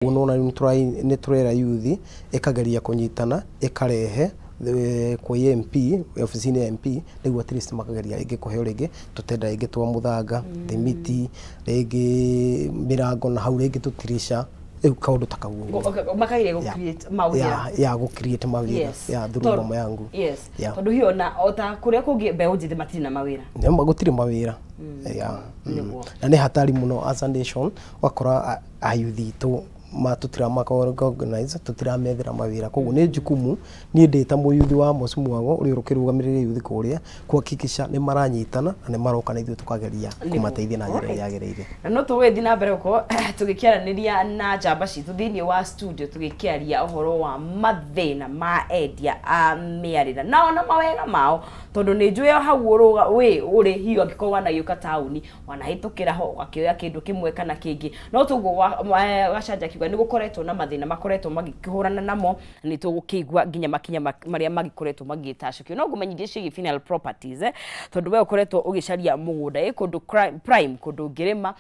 Nona nĩ tũrera youth ĩkageria kũnyitana, ĩkarehe kwĩ MP, obici-inĩ ya MP, nĩguo at least makageria rĩngĩ kũheo rĩngĩ tũtenda rĩngĩ twa mũthanga, thimiti, rĩngĩ mĩrango na hau rĩngĩ tũtirica, rĩu kaũndũ ta kau ũguo. Makageria gũ create mawĩra. Ya gũ create mawĩra. Ya through Mama Yangu. Tondũ hiyo na ota kũrĩa kũngĩ mbeũ njĩthĩ matirĩ na mawĩra. Nĩma gũtirĩ mawĩra. Na nĩ hatari mũno as a nation, ũgakora ayuthi itũ tũtirama organize, tũtiramethera mawĩra. Koguo nĩ jukumu niĩ ndĩ ta mũyuthi wa Amos Mwago ũrĩa ũkĩrũgamĩrĩire yuthi kũrĩa kuhakikisha nĩ maranyitana na nĩ maroka na ithuĩ tũkageria kũmateithia na njĩra ĩrĩa yagĩrĩire. Na no tũgũgĩthiĩ na mbere gũkorwo tũgĩkĩaranĩria na njamba citũ thĩinĩ wa studio, tũgĩkĩaria ũhoro wa mathĩna ma endia a mĩarĩra na ona mawega mao, tondũ nĩ njũĩ o hau ũrũga wĩ ũrĩ hihi angĩkorwo wanagĩũka taũni, wanahĩtũkĩra ho ũgakĩoya kĩndũ kĩmwe kana kĩngĩ. No toguo Gachanja akiuga nĩ gũkoretwo na mathĩna makoretwo magĩkĩhũrana namo, nĩ tũgũkĩigua nginya makinya marĩa magĩkoretwo magĩtacũkio. No ngũmenyithie ciĩgiĩ Final Properties, tondũ we ũkoretwo ũgĩcaria mũgũnda kũndũ prime, kũndũ ũngĩrĩma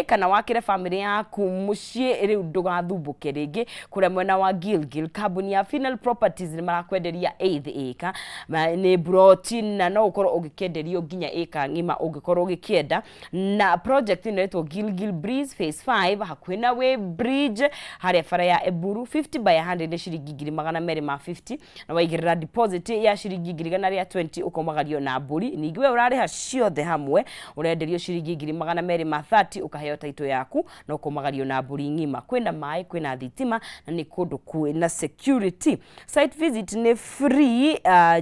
kana wakĩre bamĩrĩ yaku mũciĩ, rĩu ndũgathumbũke rĩngĩ. Kũrĩa mwena wa Gilgil, kambuni ya Final Properties nĩ marakwenderia eighth acre, nĩ mburoti, na no ũkorwo ũgĩkĩenderio nginya ĩka ng'ima ũngĩkorwo ũgĩkĩenda. Na project ĩno ĩtwo Gilgil Breeze Phase 5, hakuhĩ na Way Bridge harĩa bara ya Eburu. 50 by 100 nĩ ciringi 250,000, na waigĩrĩra deposit ya ciringi 120,000 ũkomagario na mbũri. Ningĩ we ũrarĩha ciothe hamwe, ũrenderio ciringi 230,000, ũkaheo title yaku na ũkomagario na mbũri ng'ima. Kwĩna maĩ, kwĩna thitima, na nĩ kũndũ kwĩna security. Site visit nĩ free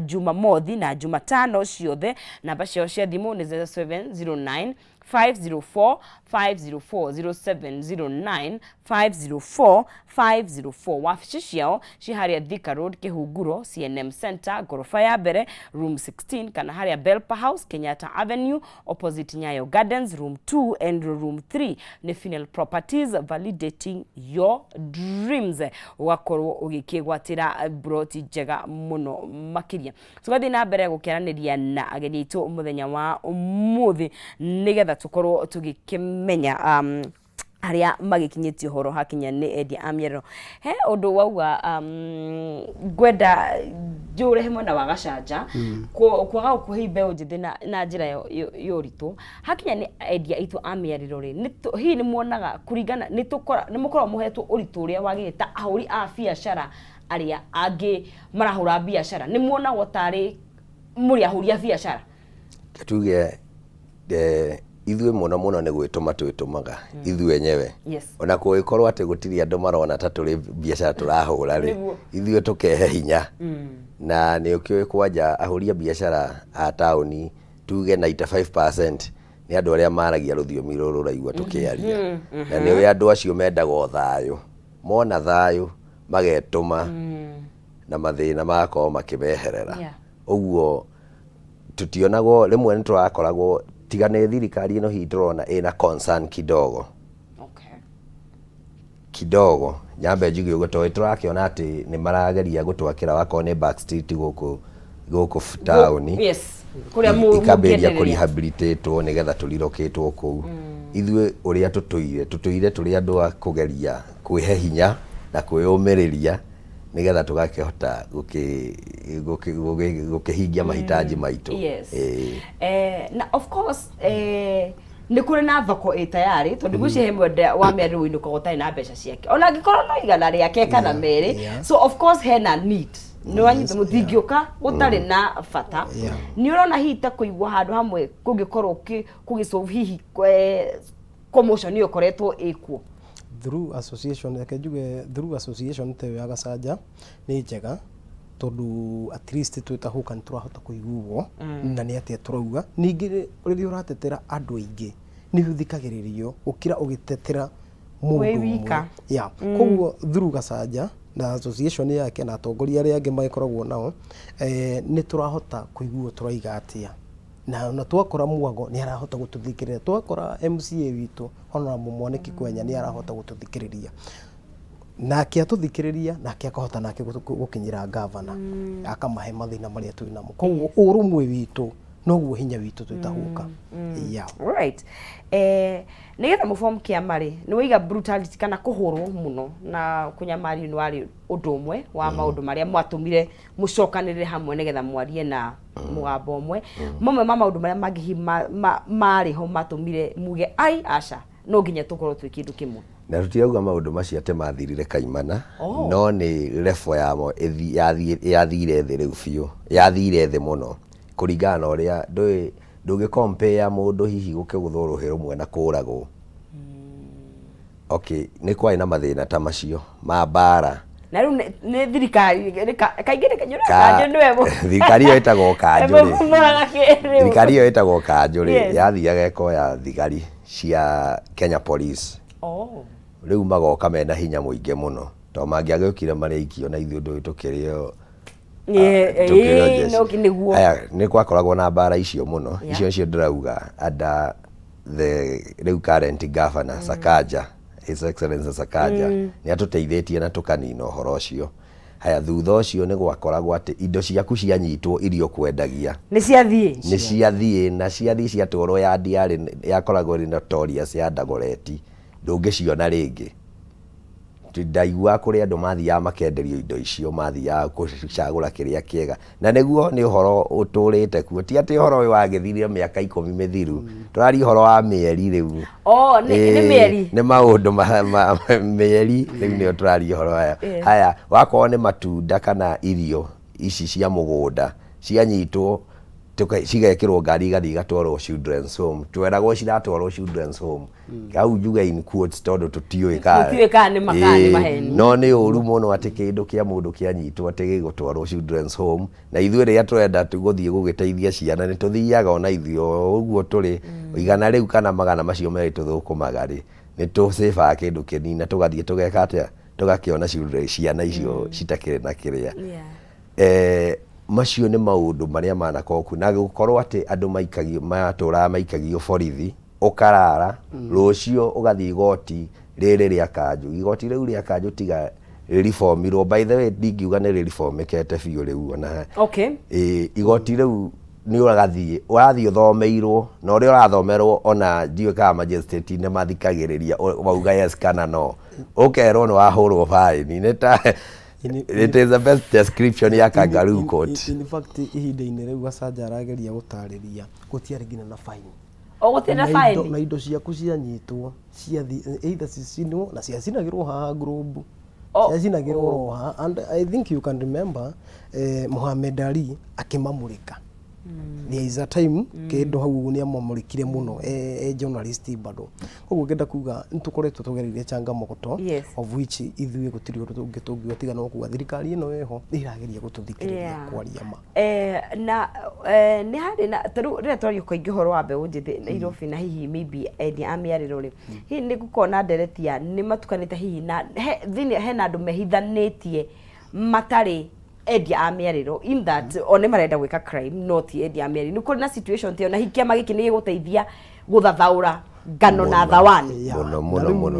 Jumamothi na Jumatano ciothe. Namba ciao cia thimũ nĩ 0709 504 504, 0709 504 504. Wabici ciao ci harĩa Thika Road, Kĩhunguro, CNM Center, ngoroba ya mbere, room 16, kana harĩa Belpa House, Kenyatta Avenue, opposite Nyayo Gardens, room 2 and room 3. Nĩ Final Properties, validating your dreams. Ũgakorwo ũgĩkĩgwatĩra broti njega mũno makĩria. Tũgathiĩ na mbere gũkĩaranĩria na ageni aitũ mũthenya wa ũmũthĩ, nĩgetha tũkorwo tũgĩkĩmenya harĩa magĩkinyĩtie ũhoro hakinya nĩ endia a mĩarĩro. He ũndũ wauga ngwenda njũrehe mwena wa Gacanja, kwaga gũkuhe mbeũ njĩthĩ na njĩra ya ũritũ hakinya nĩ endia aitũ a mĩarĩro rĩ, hihi nĩ muonaga kũringana nĩ tũkora nĩ mũkoragwo mũhetwo ũritũ ũrĩa wagĩrĩire ta ahũri a biacara arĩa angĩ marahũra biacara? Nĩ muonagwo tarĩ mũrĩ ahũri a biacara? Tuge ithuĩ mũno mũno nĩ gwĩtũma twĩtũmaga ithuĩ enyewe. Ona kũngĩkorwo atĩ gũtirĩ andũ marona ta tũrĩ biacara tũrahũra rĩ, ithuĩ tũkehe hinya. Na nĩ ũkĩũĩ kwanja ahũri a biacara a taũni, tuge 95% nĩ andũ arĩa maragia rũthiomi rũrũ ũraigua tũkĩaria. Na nĩ ũĩ andũ acio mendaga o thayũ. Mona thayũ magetũma na mathĩna magakorwo makĩmeherera. Ũguo tutionagwo, rĩmwe nĩ tũrakoragwo tiga nĩ thirikari ĩno hihi tũrona ĩna concern kidogo kidogo, nyambe njuge ũguo, tondũ tũrakĩona atĩ nĩ marageria gũtwakĩra wakorwo nĩ back street gũkũ taũni. Yes, kũrĩa ikambĩrĩria mũngĩendereria. Kũrehabilitatwo nĩgetha tũrirokĩtwo kũu. Ithuĩ ũrĩa tũtũire tũrĩ andũ a kũgeria kwĩhe hinya na kwĩyũmĩrĩria nĩgetha tũgakĩhota gũkĩhingia mahitaji maitũ. Ĩĩ. Na of course nĩ kũrĩ na thoko ĩ tayarĩ, tondũ ngwĩciria he mwenda wa mĩarĩro ũinũkaga ũtarĩ na mbeca ciake, ona angĩkorwo no 100 rĩake kana 2. So of course hena need, nĩ wanyita, mũtingĩũka gũtarĩ na bata. Nĩ ũrona hihi ta kũigwo handũ hamwe kũngĩkorwo kũgĩsolve hihi commotion ĩyo ĩkoretwo ĩkuo? Through association, reke njuge through association ta ĩyo ya Gacanja nĩ njega, tondũ at least twĩ ta hũka nĩ tũrahota kũiguo na nĩ atĩa tũrauga. Ningĩ rĩrĩa ũratetera andũ aingĩ nĩ ũthikagĩrĩrio gũkĩra ũgĩtetera mũndũ wĩ ũmwe. Wika. Yeah. Koguo through Gacanja na association yake na atongoria arĩa angĩ magĩkoragwo nao, nĩ tũrahota kũiguo tũraiga atĩa, na twakora Mwago nĩ arahota gũtũthikĩrĩria, twakora MCA witũ Honorable Mwaniki Kwenya nĩ arahota gũtũthikĩrĩria, nake atũthikĩrĩria nake akahota nake gũkinyĩra gavana, akamahe mathĩna marĩa twĩ namo. Koguo ũrũmwe witũ Noguo hinya witũ twĩtahũka, yeah. Right. Nĩgetha mũform kĩama rĩ, nĩ waiga brutality kana kũhũrwo mũno na kũnyamario nĩ warĩ ũndũ ũmwe wa maũndũ marĩa mwatũmire mũcokanĩrĩre hamwe nĩgetha mwarie na mũgambo ũmwe. Mamwe ma maũndũ marĩa mangĩ hihi marĩ ho matũmire muge ai aca, no nginya tũkorwo twĩ kĩndũ kĩmwe? Na tũtirauga maũndũ macio atĩ mathirire kaimana. Oh. No nĩ level yamo yathire thĩ rĩu biũ, yathire thĩ mũno kũringana na ũrĩa ndũĩ ndũngĩ compare mũndũ hihi gũkĩgũthwo rũhĩ rũmwe na kũragwo. Okay, nĩ kwarĩ na mathĩna ta macio ma mbara. Na rĩu nĩ thirikari kaingĩ nĩ kanjũ nĩwe Thirikari ĩyo ĩtagwo kanjũ rĩ. Mũmoraga kĩrĩu. Thirikari ĩyo ĩtagwo kanjũ rĩ, yathiaga ĩkoya thigari cia Kenya Police. Rĩu magoka mena hinya mũingĩ mũno, tondũ mangĩagĩũkire marĩ aiki ona ithuĩ ndũĩ tũkĩrĩ o tũkĩrĩ o jeshi. No, nĩguo. Aya, nĩ gwakoragwo na mbara icio mũno. Icio nĩcio ndĩrauga under the rĩu current governor Sakaja, His Excellency Sakaja, nĩ atũteithĩtie na tũkanina ũhoro ũcio. Haya, thutha ũcio nĩ gwakoragwo atĩ indo ciaku cianyitwo iria ũkwendagia nĩ ciathiĩ. Nĩ ciathiĩ, na ciathiĩ ciatwarwo yandi yarĩ yakoragwo ĩrĩ notorious ya Dagoretti, ndũngĩciona rĩngĩ. Ndaiguaga kũrĩ andũ mathiaga makenderio indo icio, mathiaga gũcagũra kĩrĩa kĩega, na nĩguo nĩ ũhoro ũtũrĩte kuo, ti atĩ ũhoro ũyũ wagĩthirire mĩaka 10 mĩthiru, tũraria ũhoro wa mĩeri rĩu. Oh, nĩ mĩeri. Nĩ maũndũ ma mĩeri rĩu nĩyo tũraria ũhoro wayo. Haya, wakorwo nĩ matunda kana irio ici cia mũgũnda cianyitwo cigekĩrwo ngari igathiĩ igatwarwo children's home, tweragwo ciratwarwo children's home, hau njuge in quotes tondũ tũtiũĩ kana Tũtiũĩ kana nĩ ma kana nĩ maheni. No nĩ ũru mũno atĩ kĩndũ kĩa mũndũ kĩanyitwo atĩ gĩgũtwarwo children's home, na ithuĩ rĩrĩa tũrenda gũthiĩ gũgĩteithia ciana nĩ tũthiaga ona ithuĩ o ũguo tũrĩ igana rĩu kana magana macio merĩ tũthũkũmaga rĩ, nĩ tũcĩbaga kĩndũ kĩnini na tũgathiĩ tũgeka atĩa, tũgakĩona ciana icio citakĩrĩ na kĩrĩa. Macio nĩ maũndũ marĩa manakorwo kuo, na gũkorwo atĩ andũ maikagio, matũraga maikagio borithi, ũkarara, rũciũ ũgathiĩ igoti rĩrĩ rĩa kanjũ. Igoti rĩu rĩa kanjũ tiga rĩribomirwo, by the way ndingiuga nĩ rĩribomĩkete biũ rĩu ona. Ĩĩ, igoti rĩu nĩ ũrathiĩ ũrathiĩ ũthomeirwo, na ũrĩa ũrathomerwo ona ndiũĩ kana magistrate nĩ mathikagĩrĩria wauga yes kana no, ũkerwo nĩ wahũrwo baĩni. Nĩ ta it is the best description ya kangaroo court. In fact, ihinda-inĩ rĩu Gacanja arageria gũtarĩria, gũtiarĩ nginya na fine. O gũtirĩ na Na baĩni. Indo ciaku cianyitwo ciathi either cicinwo na ciacinagĩrwo haha Globe. Ciacinagĩrwo ro haha, and I think you can remember Muhammad Ali akĩmamũrĩka. There is a time kĩndũ hau ũguo nĩ amamũrĩkire mũno e journalist bado. Koguo ngenda kuga nĩ tũkoretwo tũgereire changamoto, of which ithuĩ gũtirĩ ũndũ tũngĩ tũngiuga tiga no kuga thirikari ĩno ĩho nĩ ĩrageria gũtũthikĩrĩria kwaria ma. Na nĩ harĩ na tarĩu rĩrĩa twaria kaingĩ ũhoro wa mbeũ njĩthĩ Nairobi na hihi maybe endia a mĩarĩro rĩ, hihi nĩ gũkorwo na ndereti ya nĩ matukanĩte hihi na thĩinĩ hena andũ mehithanĩtie matarĩ endia a mĩarĩro, in that o nĩ marenda gwĩka crime no ti endia a mĩarĩro? Nĩ kũrĩ na situation ta ĩyo, na hihi kĩama gĩkĩ nĩ gĩgũteithia gũthathaũra ngano na thawani? Yeah. Mũno, Na mũno, rĩu mũno,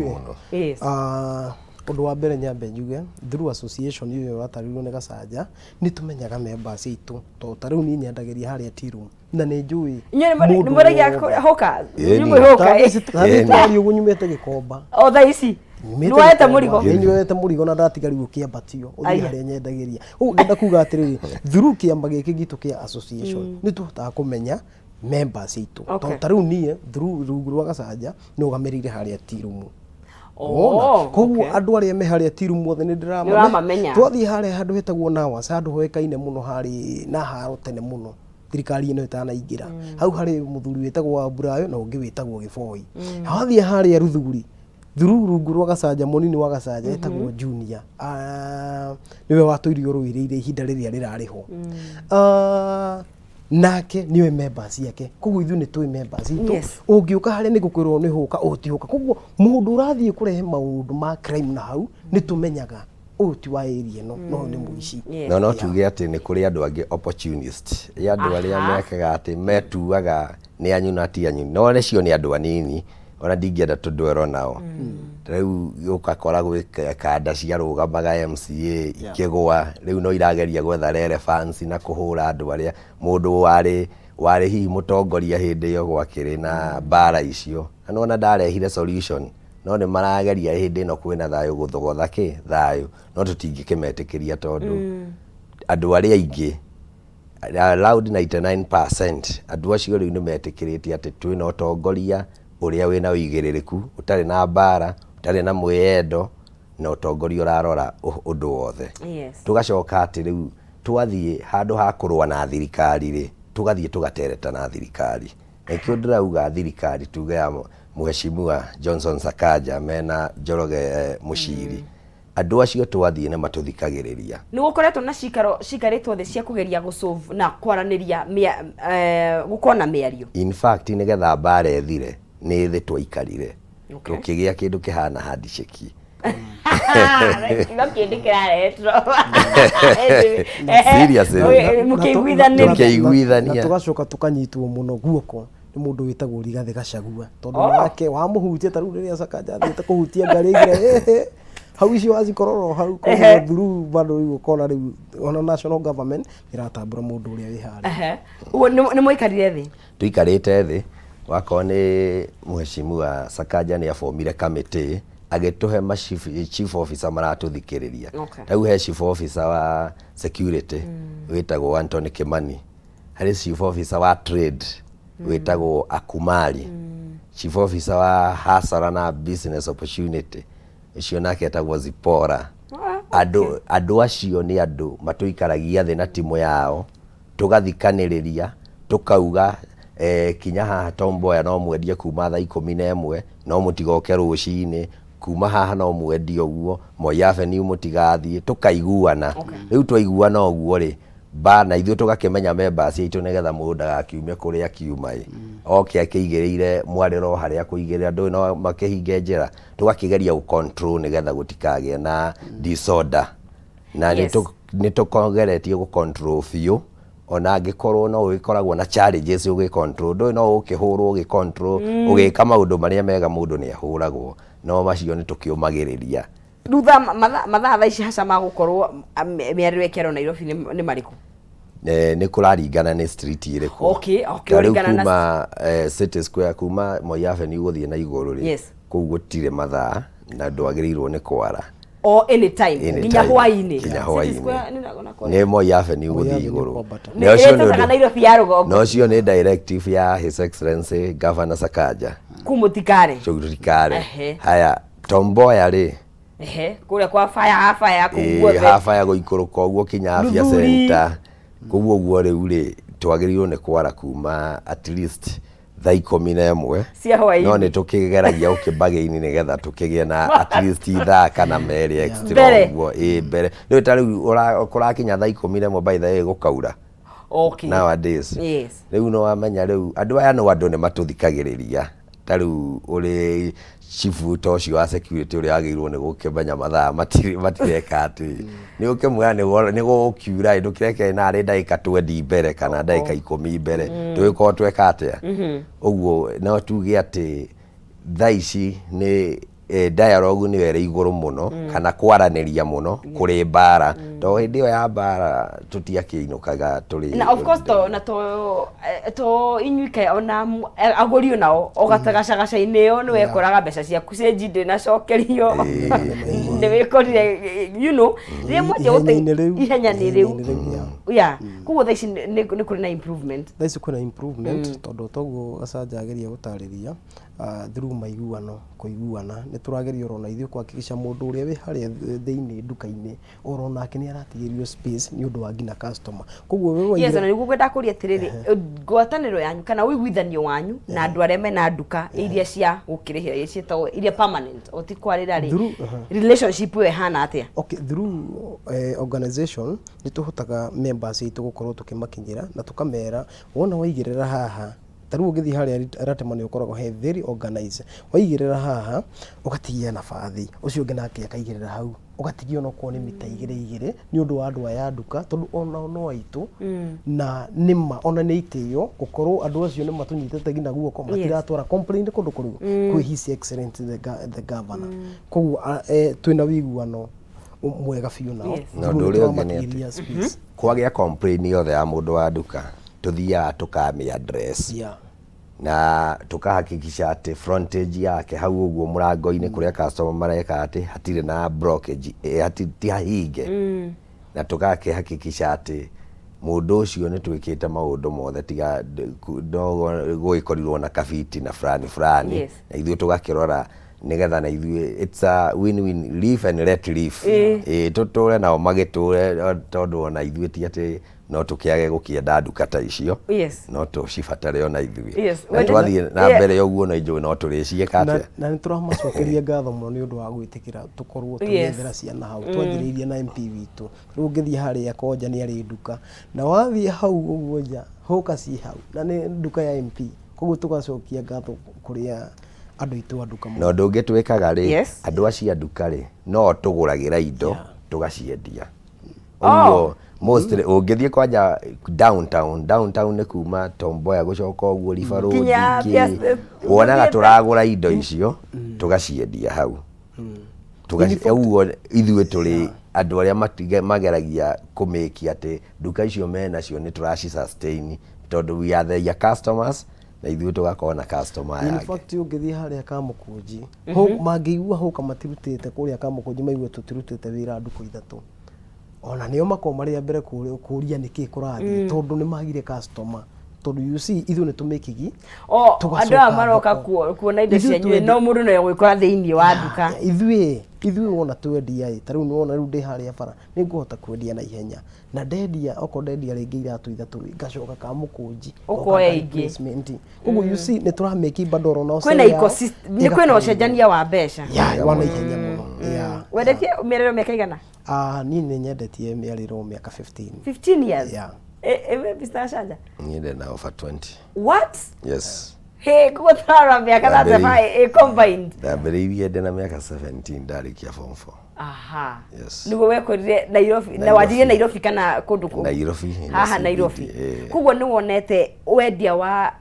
rĩ, mũno. Ũndũ wa mbere nyambe njuge, through association ĩyo ũratarĩrio nĩ Gacanja, nĩ tũmenyaga members aitũ, tondũ ta rĩu niĩ nyendagĩria harĩa tea room na nĩ njũĩ Inyuĩ mũndũ nĩ mweragia wothe. hũka? Ĩni. Inyuĩ mwĩ hũka? Ta thaa ici twaria ũguo nyumĩte Gĩkomba. O thaa ici Nyumĩte nĩ woete Gĩkomba. mũrigo? Nĩ nyoete mũrigo na ndatiga rĩu ũkĩambatio ũthiĩ harĩa nyendagĩria. Ũguo ngenda kuga atĩrĩrĩ, through kĩama gĩkĩ gitũ kĩa association nĩ tũhotaga kũmenya members aitũ, tondũ ta rĩu niĩ through rungu rwa Gacanja nũgamĩrĩire harĩa tea room. Wona? Koguo andũ arĩa me harĩa tea room othe nĩ Nĩ ũramamenya. Twathiĩ harĩa handũ hetagwo Nawas, handũ hoĩkaine mũno harĩ na haro tene mũno thirikari ĩno ĩtanaingĩra, hau harĩ mũthuri wĩtagwo wa Mburayo na ũngĩ wĩtagwo Gĩboi. Wathiĩ harĩa Ruthuri, through rungu rwa Gacanja, mũnini wa Gacanja etagwo Junior. Nĩwe watũire ũrũĩrĩire ihinda rĩrĩa rĩrarĩ ho. Nake nĩoĩ members ciake, koguo ithuĩ nĩ tũĩ members itũ. Ũngĩũka harĩa nĩ gũkwĩrwo nĩ hũka, ũyũ ti hũka. Koguo mũndũ ũrathiĩ kũrehe maũndũ ma crime na hau nĩ tũmenyaga ũyũ ti wa area ĩno, no ũyũ nĩ mũici. No tuge atĩ nĩ kũrĩ andũ angĩ opportunist, ĩ andũ arĩa mekaga atĩ metuaga nĩ anyu na ti anyu, no acio nĩ andũ anini, ona ndingĩenda tũndwero nao. Rĩu ũgakora gwĩ kanda ciarũgamaga MCA ikĩgũa, rĩu no irageria gwetha relevance na kũhũra andũ arĩa mũndũ warĩ Warĩ hihi mũtongoria hĩndĩ ĩyo gwakĩrĩ na mbara icio, na nĩwona ndarehire solution, no nĩ marageria hĩndĩ ĩno kwĩna thayũ gũthogotha kĩ thayũ, no tũtingĩkĩmetĩkĩria tondũ andũ arĩa aingĩ, around 99%, andũ acio rĩu nĩ metĩkĩrĩte atĩ twĩna ũtongoria ũrĩa wĩna ũigĩrĩrĩku, ũtarĩ na mbara, ũtarĩ na mwĩyendo, na ũtongoria ũrarora ũndũ wothe. Tũgacoka atĩ rĩu twathiĩ handũ ha kũrũa na thirikari rĩ, tũgathiĩ tũgatereta na thirikari. Na nĩkĩo ndĩrauga thirikari tuge ya Mheshimiwa Johnson Sakaja mena Njoroge Mũciri, andũ acio twathiĩ nĩ matũthikagĩrĩria. Nĩ gũkoretwo na cikaro cikarĩtwo thĩ cia kũgeria gũ solve na kwaranĩria gũkorwo na mĩario. In fact, nĩgetha mbara ĩthire nĩ thĩ twaikarire, tũkĩgĩa kĩndũ kĩhana handshake. No kĩndũ kĩrarehetwo. Seriously. Mũkĩiguithania. Tũkĩiguithania. Na tũgacoka tũkanyitwo mũno guoko nĩ mũndũ wĩtagwo Rigathĩ Gachagua, tondũ nake wamũhutia ta rĩu rĩrĩa Sakaja athiĩte kũhutia ngari aigire hau icio wacikorora o hau, koguo through bado rĩu ũkona rĩu ona national government ĩratambũra mũndũ ũrĩa wĩ harĩa. Ũguo nĩ mwaikarire thĩ? Tũikarĩte thĩ, wakorwo nĩ Mheshimiwa Sakaja nĩ abomire kamĩtĩ, agĩtũhe ma chief officer maratũthikĩrĩria. Rĩu he chief officer wa security wĩtagwo Anthony Kimani, harĩ chief officer wa trade wĩtagwo Akumari, chief officer wa hasara na business opportunity ũcio nake etagwo Zipora. Andũ acio nĩ andũ matũikaragia thĩ na timu yao, tũgathikanĩrĩria, tũkauga kinya haha Tom Mboya no mwendie kuma thaa 11, no mũtigoke rũcinĩ, kuma haha no mwendie ũguo, Moi Avenue mũtigathiĩ, tũkaiguana. Rĩu twaiguana ũguo rĩ, ba na ithuĩ tũgakĩmenya members aitũ, nĩgetha mũndũ ndagakiume kũrĩa akiuma ĩ, oke akĩigĩrĩire mwarĩro harĩa kũigĩrĩra, ndũĩ no makĩhinge njĩra, tũgakĩgeria gũ control nĩgetha gũtikagĩe na disorder. Na nĩ tũkogeretie gũ control biũ, ona angĩkorwo no ũgĩkoragwo na challenges ũgĩ control, ndũĩ no ũkĩhũrwo ũgĩ control, ũgĩka maũndũ marĩa mega mũndũ nĩ ahũragwo, no macio nĩ tũkĩũmagĩrĩria. Thutha mathaa thaa ici haca magũkorwo mĩarĩro ĩkĩarwo Nairobi nĩ marĩkũ? Nĩ kũraringana nĩ street ĩrĩkũ. Ta rĩu kuma City Square, kuma Moi Avenue gũthiĩ na igũrũ rĩ, kũu gũtirĩ mathaa na ndwagĩrĩirwo nĩ kwara. O anytime, nginya hwaĩ-inĩ. Nginya hwaĩ-inĩ. Nĩ Moi Avenue gũthiĩ igũrũ. Nairobi ya rũgongo. Na ũcio nĩ directive ya His Excellency Governor Sakaja. Kũu mũtikare. Tũtikare. Haya, Tom Mboya rĩ, kũrĩa kwa fire fire kũu guothe. Haha gũikũrũka ũguo kinya Afya Center kũu ũguo, rĩu rĩ, twagĩrĩirwo nĩ kwara kuma at least thaa 11 cia hwaĩ-inĩ. No nĩ tũkĩgeragia gũkĩbagaini nĩgetha tũkĩgĩe na at least ithaa kana merĩ extra Mbere. ũguo, ĩ mbere. Rĩu ta rĩu kũrakinya thaa 11, by the way, gũkaura nowadays. Rĩu nĩ wamenya rĩu andũ aya no andũ nĩ matũthikagĩrĩria. Ta rĩu ũrĩ chief ta ũcio wa security ũrĩa wagĩrĩirwo nĩ gũkĩmenya mathaa matireka atĩ nĩ ũkĩmwĩra nĩ gũkiura, ndũkĩreke narĩ ndagĩka 20 mbere kana ndagĩka 10 mbere, tũgĩkorwo tweka atĩa ũguo. No tuge atĩ thaa ici nĩ dialogue nĩyo ĩrĩ igũrũ mũno, kana kwaranĩria mũno kũrĩ mbara, tondũ hĩndĩ ĩyo ya mbara tũtiakĩinũkaga tũrĩ. Na of course to na to to inyuike ona agũri onao o gatagacagaca-inĩ ĩyo nĩ wekoraga mbeca ciaku cenji ndĩnacokerio, nĩ wĩkorire rĩrĩa mwanjia Ihenya-inĩ rĩu. Ihenya-inĩ rĩu. Ihenya-inĩ rĩu, Yeah, koguo thaa ici nĩ kũrĩ na improvement. Thaa ici kwĩna improvement, tondũ toguo Gacanja ageria gũtarĩria, through maiguano, kũiguana, nĩ tũrageria oro na ithuĩ kuhakikisha mũndũ ũrĩa wĩ harĩa thĩinĩ nduka-inĩ oro nake nĩ aratigĩrio space nĩ ũndũ wa nginya customer, koguo we Yes, na nĩguo ngwenda kũria atĩrĩrĩ, ngwatanĩro yanyu kana ũiguithanio wanyu na andũ arĩa mena nduka iria cia gũkĩrĩhĩra, iria ciĩtagwo iria permanent, o ti kwarĩra rĩ, relationship ĩyo ĩhana atĩa? Okay, through organization nĩ tũhotaga members aitũ gũkorwo tũkĩmakinyĩra na tũkamera wona waigĩrĩra haha, ta rĩu ũngĩthiĩ harĩa Ratema nĩ ũkoragwo he very organized, waigĩrĩra haha ũgatigia nabathi, ũcio ũngĩ nake akaigĩrĩra hau, ũgatigia onokorwo nĩ mita igĩrĩ igĩrĩ nĩ ũndũ wa andũ aya a nduka, tondũ onao no aitũ, na nĩma ona nĩ itĩo gũkorwo andũ acio nĩ matũnyitĩte nginya guoko, matiratwara complaint kũndũ kũrĩkũ kwĩ His Excellency the governor. Koguo twĩna ũiguano mwega biũ nao. Na ũndũ ũrĩa ũngĩ nĩ atĩ Tũramatigĩria space. Kwagĩa complaint yothe ya mũndũ wa nduka. Tũthiaga tũkamĩ address na tũkahakikisha atĩ frontage yake hau ũguo mũrango-inĩ kũrĩa customer mareka atĩ hatirĩ na blockage, ti hahinge, na tũgakĩhakikisha atĩ mũndũ ũcio nĩ twĩkĩte maũndũ mothe tiga no gũgĩkorirwo na kabiti na fulani fulani, na ithuĩ tũgakĩrora nĩgetha na ithuĩ it's a win-win, live and let live. Ĩĩ, tũtũre nao magĩtũre, tondũ ona ithuĩ ti atĩ no tũkĩage gũkĩenda nduka ta icio, no tũcibatare ona ithuĩ. Na twathiĩ na mbere ũguo no njũĩ no tũrĩciĩka atĩa. Na nĩ tũramacokeria ngatho mũno nĩ ũndũ wa gwĩtĩkĩra tũkorwo tũgĩethera ciana hau. Twanjĩrĩirie na MP witũ. Rĩu ũngĩthiĩ harĩa Konja nĩ arĩ nduka, na wathiĩ hau ũguo nja hũka ciĩ hau na nĩ nduka ya MP. Koguo tũgacokia ngatho kũrĩa andũ aitũ a nduka mũno. Na ũndũ ũngĩ twĩkaga rĩ, andũ acio a nduka rĩ, no tũgũragĩra indo tũgaciendia. Ũguo mostly ũngĩthiĩ kwanja downtown, downtown nĩ kuma Tom Mboya gũcoka ũguo River Road Nginya kĩ, wonaga tũragũra indo icio tũgaciendia hau. Ũguo ithuĩ tũrĩ andũ arĩa mageragia kũmĩkia atĩ nduka icio menacio nĩ tũraci sustain, tondũ we are their customers na ithuĩ tũgakorwo na customer In yake. fact, ũngĩthiĩ harĩa Kamũkũnji, mangĩigua hũka matirutĩte kũrĩa Kamũkũnji, maigue tũtirutĩte wĩra ndukũ 3, ona nĩo makoragwo marĩ a mbere kũria nĩkĩ kũrathiĩ, tondũ nĩ magire customer, tondũ you see ithuĩ nĩ tũmĩkigi O tũgacoka andũ aya maroka thoko. kuona indo Ithuĩ cianyu, no mũndũ no egwĩkora thĩinĩ wa nduka. Ithuĩ wona twendia ĩ, ta rĩu nĩwona rĩu ndĩ harĩa bara, nĩ ngũhota kwendia na ihenya, na ndendia, okorwo ndendia rĩngĩ iratũ 3 rĩ, ngacoka Kamũkũnji Ũkoya ingĩ. Replacement. Koguo you see nĩ tũramĩki bado ona kwĩna ecosystem, nĩ kwĩna ũcenjania wa mbeca. Ya wa na ihenya mũno, yeah. Wendetie mĩarĩro mĩaka igana? Ah, niĩ nĩ nyendetie mĩarĩro mĩaka 15. 15 years? Yeah. Mr. Gachanja? Niĩ ndĩ na over 20. What? Yes. Hey, koguo tũrarora mĩaka 35 combined. Ndambĩrĩirie ndĩ na mĩaka 17, ndarĩkia form 4. Yes. Nĩguo wekorire Nairobi na Nairobi. Wanjirie Nairobi kana kũndũ kũngĩ? Nairobi, na Haha CBD, Nairobi. Eh. Koguo nĩ wonete wendia wa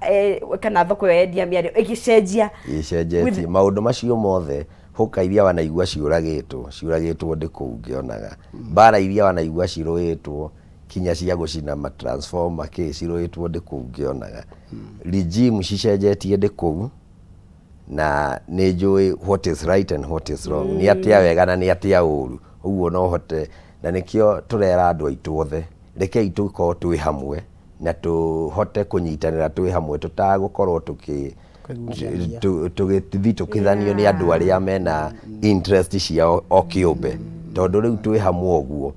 kana thoko ya endia mĩario ĩgĩcenjia? Ĩcenjetie maũndũ macio mothe. Hũka iria wanaigua ciũragĩtwo, ciũragĩtwo ndĩ kũu ngĩonaga. Mbara iria wanaigua cirũĩtwo kinya cia gũcina matransformer kĩ, cirũĩtwo ndĩ kũu ngĩonaga. Regime cicenjetie ndĩ kũu, na nĩ njũĩ what is right and what is wrong, nĩ atĩa wega na nĩ atĩa ũru. Ũguo no hote, na nĩkĩo tũrera andũ aitũ othe, rekei tũkorwo twĩ hamwe na tũhote kũnyitanĩra twĩ hamwe, tũtagũkorwo tũkĩ Kũiguithania. Tũgĩthiĩ tũkĩthanio nĩ andũ arĩa mena interest ciao o kĩũmbe, tondũ rĩu twĩ hamwe ũguo.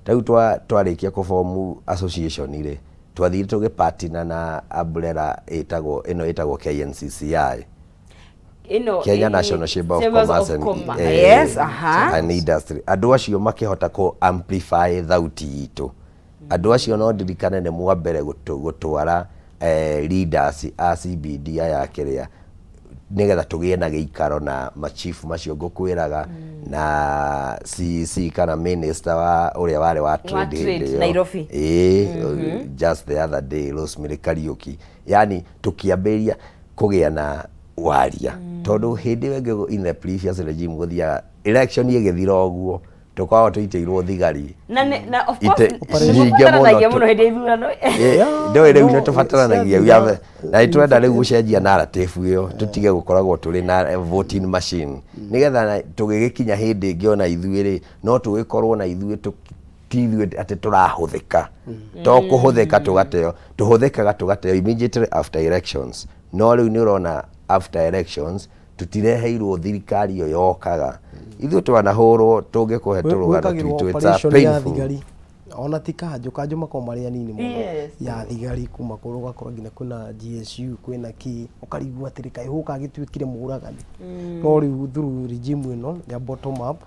Rĩu twarĩkia kũbomu association rĩ, twathire tũgĩpatina na umbrella ĩtagwo ĩno, ĩtagwo KNCCI, ĩno Kenya National Chamber of Chambers Commerce and, Commerce. Yes, aha. and Industry. Andũ acio makĩhota kũ amplify thauti itũ. Andũ acio no ndirikane nĩ mwambere gũtwara leaders a CBD aya kĩrĩa, nĩgetha tũgĩe na gĩikaro na machief macio ngũkwĩraga, na CEC kana minister wa ũrĩa warĩ wa trade trade, hĩndĩ ĩyo. Nairobi. Ĩĩ, just the other day, Rosemary Kariuki. Yani tũkĩambĩrĩria kũgĩa na waria, tondũ hĩndĩ ĩyo ĩngĩ in the previous regime gũthiaga election ĩgĩthira ũguo tũkoragwo tũitĩirwo thigari Na of course nyingĩ nĩmũbataranagia mũno. mũno hĩndĩ ya ithurano. Ndũĩ rĩu No, nĩ tũbataranagia. Na nĩ tũrenda rĩu gũcenjia narrative ĩyo, tũtige gũkoragwo tũrĩ na voting machine, nĩgetha tũgĩgĩkinya hĩndĩ ĩngĩ ona ithuĩ rĩ, no tũgĩkorwo na ithuĩ ti ithuĩ atĩ tũrahũthĩka, to kũhũthĩka tũgateo, tũhũthĩkaga tũgateo immediately after elections. No rĩu nĩ ũrona after elections tũtireheirwo thirikari ĩyo yokaga. Ithuĩ twanahũrwo, tũngĩkũhe tũrũgano Gwĩkagĩrwo twitũ, it's a operation ya painful thigari, ona ti kanjũ, kanjũ makoragwo marĩ anini mũno, ya thigari kuma kũrĩa, ũgakora nginya kwĩna GSU, kwĩna kĩ, ũkarigwo atĩrĩ, kaĩ gũka agĩtuĩkire mũragani? No rĩu through regime ĩno ya bottom up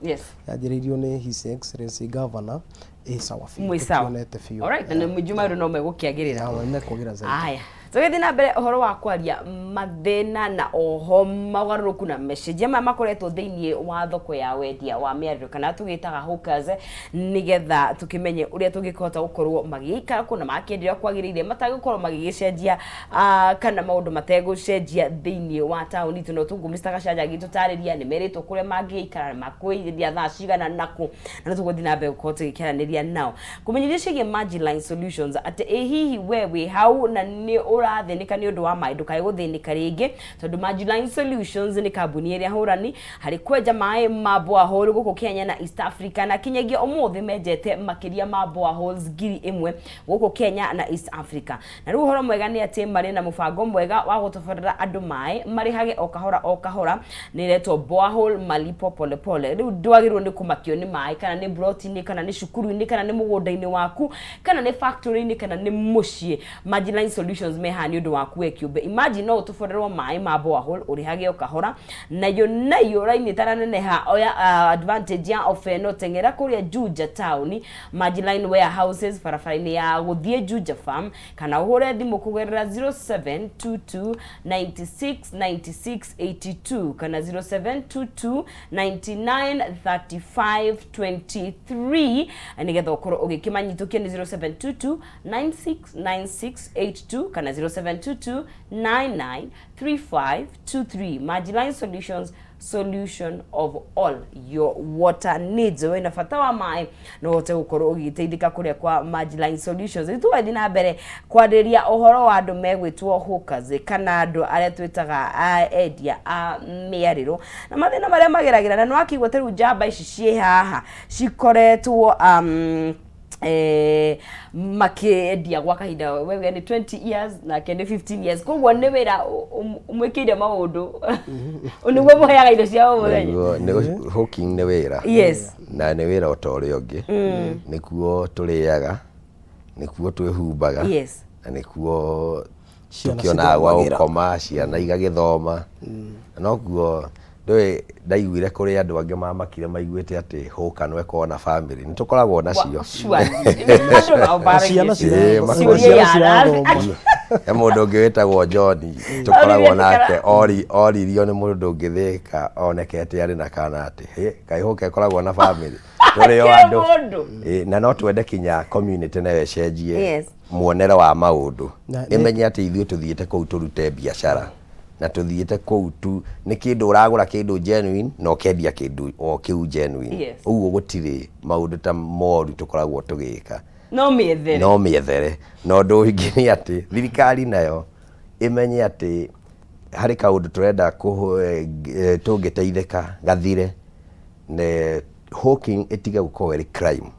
yanjĩrĩirio nĩ His Excellency Governor, ĩ sawa biũ. Mwĩ sawa. Tũtionete biũ. Alright, na nĩ Juma rĩu no megũkĩagĩrĩra. Ya, nĩ mekũgĩra zaidi. Aya. Tũgĩthiĩ na mbere ũhoro wa kwaria mathĩna na oho mogarũrũku na message maya makoretwo thĩinĩ wa thoko ya wendia wa mĩarĩro kana tũgĩtaga hawkers, nĩgetha tũkĩmenye ũrĩa tũngĩkĩhota gũkorwo magĩikara kũu na makĩendia ũrĩa kwagĩrĩire matagũkorwo magĩgĩcenjia kana maũndũ mategũcenjia thĩinĩ wa taũni itũ. No tũguo Mr. Gachanja agĩtũtarĩria nĩ merĩtwo kũrĩa mangĩikara, makwĩendia thaa cigana nakũ, na nĩ tũgũthiĩ na mbere gũkorwo tũgĩkĩaranĩria nao kũmenyithia ciĩgiĩ Majiline Solutions atĩ ĩ hihi we wĩ hau na nĩ ũrathĩnĩka nĩ ũndũ wa maĩ, ndũkae gũthĩnĩka rĩngĩ tondũ Majiline Solutions nĩ kambuni ĩrĩa hũrani harĩ kwenja maĩ ma borehole gũkũ Kenya na East Africa, na kinyagia ũmũthĩ menjete makĩria ma boreholes 1000 gũkũ Kenya na East Africa. Na rĩu ũhoro mwega nĩ atĩ marĩ na mũbango mwega wa gũtoborera andũ maĩ marĩhage o kahora o kahora, nĩ ĩretwo borehole malipo pole pole. Rĩu ndwagĩrĩirwo nĩ kũmakio nĩ maĩ, kana nĩ ploti-inĩ, kana nĩ cukuru-inĩ, kana nĩ mũgũnda-inĩ waku, kana nĩ factory-inĩ, kana nĩ mũciĩ. Majiline Solutions me haha nĩ ũndũ waku we kĩũmbe. Imagine no ũtoborerwo maĩ ma borehole ũrĩhage o kahora, nayo nayo raini ĩtananeneha, oya advantage ya offer ĩno, teng'era kũrĩa Juja town, Majiline Warehouses, barabara-inĩ ya gũthiĩ Juja Farm, kana ũhũre thimũ kũgerera 0722 96 96 82 kana 0722 99 35 23, nĩgetha ũkorwo ũgĩkĩmanyitũkia nĩ 0722 96 96 82 kana 0722 99 35 23. Majiline Solutions, solution of all your water needs. Wĩna bata wa maĩ no ũhote gũkorwo ũgĩteithĩka kũrĩa kwa Majiline Solutions. Rĩu tũgathiĩ na mbere kwarĩria ũhoro wa andũ megwĩtwo hawkers kana andũ arĩa twĩtaga endia a mĩarĩro na mathĩna marĩa mageragĩra, na nĩwakĩigua ta rĩu njamba ici ciĩ haha cikoretwo makĩendia gwa kahinda, wewe nĩ 20 years nake nĩ 15 years, koguo nĩ wĩra ũmwĩkĩire maũndũ nĩguo mũheaga indo cia o mũthenya. Nĩguo, hawking nĩ wĩra na nĩ wĩra o ta ũrĩa ũngĩ. Nĩkuo tũrĩaga, nĩkuo twĩhumbaga, na nĩkuo ciana tũkĩonaga gwa cithomagĩra. Gũkoma, ciana igagĩthoma, na nokuo ndũĩ ndaiguire kũrĩ andũ angĩ mamakire maiguĩte atĩ hũka no ĩkorwo na family. Nĩ tũkoragwo nacio. Surely. Andũ nao ciana baragia. Makoragwo ciana Ciũria cirathoma. He mũndũ ũngĩ wĩtagwo John tũkoragwo nake, oririo nĩ mũndũ ũngĩ Thĩka onekete arĩ na kana atĩ hĩ kaĩ hũka ĩkoragwo na family, tũrĩ o Kĩrĩ andũ. mũndũ. Ĩ, na no twende kinya community nayo ĩcenjie muonere wa maũndũ, ĩmenye atĩ ithuĩ tũthiĩte kũu tũrute biacara na tũthiĩte kũu tu nĩ kĩndũ ũragũra kĩndũ genuine na ũkendia kĩndũ o kĩu genuine. Ũguo gũtirĩ maũndũ ta moru tũkoragwo tũgĩka. No mĩethere. No mĩethere. Na ũndũ ũngĩ nĩ atĩ thirikari nayo ĩmenye atĩ harĩ kaũndũ tũrenda tũngĩteithĩka gathire ne hawking ĩtige gũkorwo ĩrĩ crime,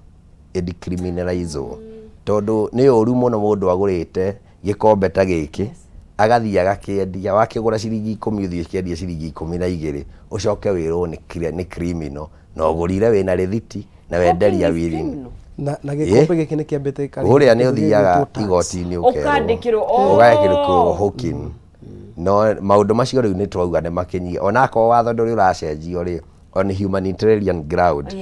ĩdecriminalizwo, tondũ nĩ ũru mũno mũndũ agũrĩte gĩkombe ta gĩkĩ agathiĩ agakĩendia, wakĩgũra ciringi 10 ũthiĩ ũkĩendia ciringi 12, ũcoke wĩrwo nĩ criminal, na ũgũrire wĩna rĩthiti na wenderia Hawking is wĩrini. criminal. Na gĩkombe gĩkĩ nĩ kĩambĩte gĩkarĩhĩrwo Kũrĩa nĩ kĩndũ ũthiaga gĩgwĩtwo tax. igoti-inĩ ũkerwo. Ũkandĩkĩrwo, oh. Ũgekĩrwo hawking. No maũndũ macio rĩu nĩ twauga nĩ makinyie, onakorwo watho ndũrĩ ũracenjio rĩ, on humanitarian ground,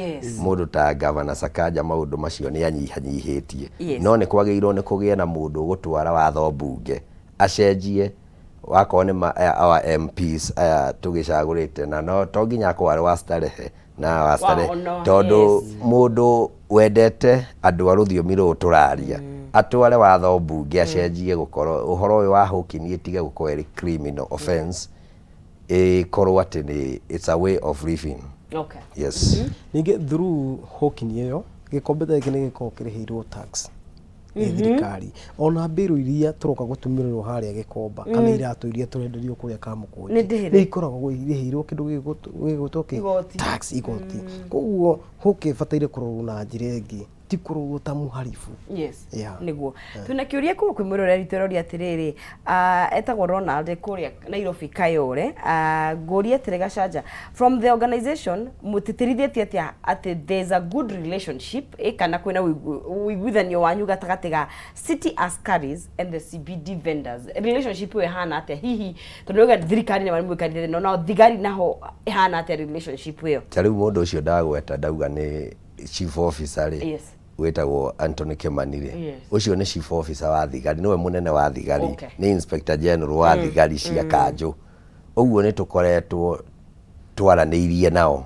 mũndũ ta Governor Sakaja maũndũ macio nĩ anyihanyihĩtie. No nĩ kwagĩrĩirwo nĩ kũgĩe na mũndũ ũgũtwara watho mbunge acenjie, wakorwo nĩ aya our MPs aya tũgĩcagũrĩte, na no to nginya akorwo arĩ wa Starehe na wa Starehe, ono, tondũ mũndũ wendete andũ a rũthiomi rũrũ tũraria atware watho mbunge acenjie gũkorwo ũhoro ũyũ wa hawking ĩtige gũkorwo ĩrĩ criminal offense, ĩkorwo atĩ nĩ it's a way of living. Yes. Ningĩ through hawking ĩyo, gĩkombe ta gĩkĩ nĩ gĩkoragwo kĩrĩhĩirwo tax nĩ thirikari, ona mbĩrũ iria tũroka gũtumĩrĩrwo harĩa Gĩkomba kana iratũ iria tũrenderio kũrĩa Kamũkũnji Nĩ ndĩhĩre. Nĩ ikoragwo irĩhĩirwo kĩndũ gĩgwĩtwo kĩ? Igoti. Tax, igoti. Koguo hũkĩ ĩbataire kũrorwo na njĩra ĩngĩ, ti kũrorwo ta mũharibu. Nĩguo twĩna kĩũria kuma kwĩ mwĩroreri, twĩroria atĩrĩrĩ, etagwo Ronald kũrĩa Nairobi Kayore. Ngũria atĩrĩ Gacanja, from the organization mũtĩtĩrithĩtie atĩa atĩ there's a good relationship, kana kwĩna ũiguithanio wanyu gatagatĩ ga city askaris and the CBD vendors? Relationship ĩyo ĩhana atĩa hihi, tondũ nĩuga thirikari nĩ mamwĩkarire, no nao thigari naho ĩhana atĩa relationship ĩyo? Ta rĩu mũndũ ũcio ndagweta ndauga nĩ chief officer rĩ, Wĩtagwo Anthony Kimani rĩ, ũcio nĩ chief officer wa thigari, nĩwe mũnene wa thigari, nĩ inspector general wa thigari cia kanjũ. Ũguo nĩ tũkoretwo twaranĩirie nao